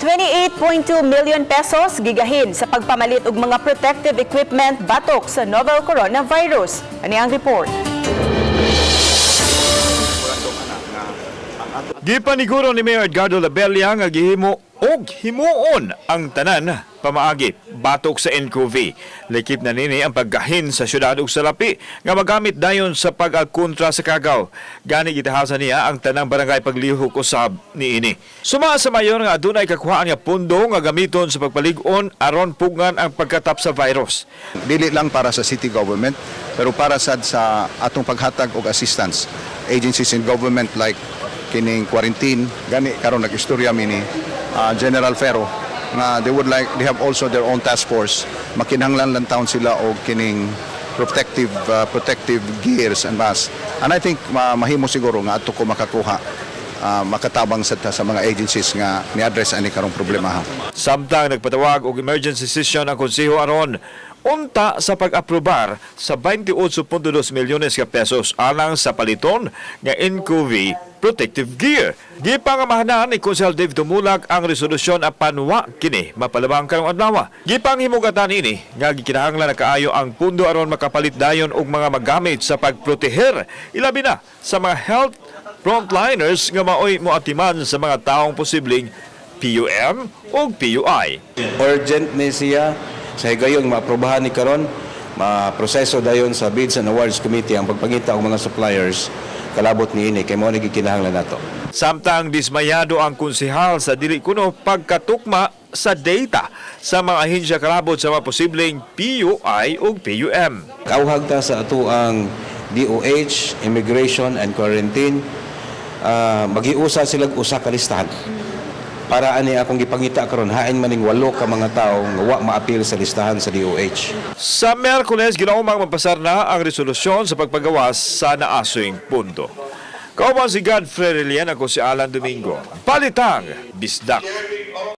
28.2 million pesos gigahin sa pagpamalit og mga protective equipment batok sa novel coronavirus. Ani ang report. Gipaniguro ni Mayor Edgardo Labella nga gihimo og himuon ang tanan pamaagi batok sa nCoV. Lakip na nini ang paggahin sa syudad ug sa lapi nga magamit dayon sa pag-kontra sa kagaw. Gani gitahasan niya ang tanang barangay paglihok usab niini. Suma sa mayor nga adunay kakuhaan nga pundo nga gamiton sa pagpalig-on aron pugngan ang pagkatap sa virus. Dili lang para sa city government pero para sad sa atong paghatag og assistance agencies in government like kining quarantine. Gani karon nag-istorya mi ni General Ferro nga they would like, they have also their own task force, makinahanglan lang taon sila og kining protective gears and masks, and I think mahimo siguro nga ato ko makakuha, makatabang sa mga agencies nga ni-address ani karong problema ha. Samtang nagpatawag og emergency session ang konseho aron unta sa pag-aprobar sa 28.2 milyones ka pesos alang sa paliton nga nCoV protective gear. Gipangamahanan ni Konsehal Dave Tumulak ang resolusyon apan wa kini mapalabang karong adlaw. Gipanghimugatan ini nga gikinahanglan na kaayo ang pundo aron makapalit dayon og mga magamit sa pagproteher, ilabi na sa mga health frontliners nga maoy moatiman sa mga taong posibleng PUM o PUI. Urgent ni siya sa higayon maaprobahan ni karon, maproseso dayon sa Bids and Awards Committee ang pagpangita og mga suppliers kalabot niini kay mao ni gikinahanglan nato. Samtang dismayado ang konsehal sa dili kuno pagkatukma sa data sa mga ahensya kalabot sa mga posibleng PUI ug PUM. Kauhag ta sa atoang DOH, Immigration and Quarantine, magiusa sila usa ka listahan. Para ani akong gipangita karon, hain maning walo ka mga tawo nga wa maapil sa listahan sa DOH. Sa Miyerkules, ginaumang mapasar na ang resolusyon sa pagpagawas sa naasoing punto. Kauban si Godfrey Relian, ako si Alan Domingo. Balitang Bisdak.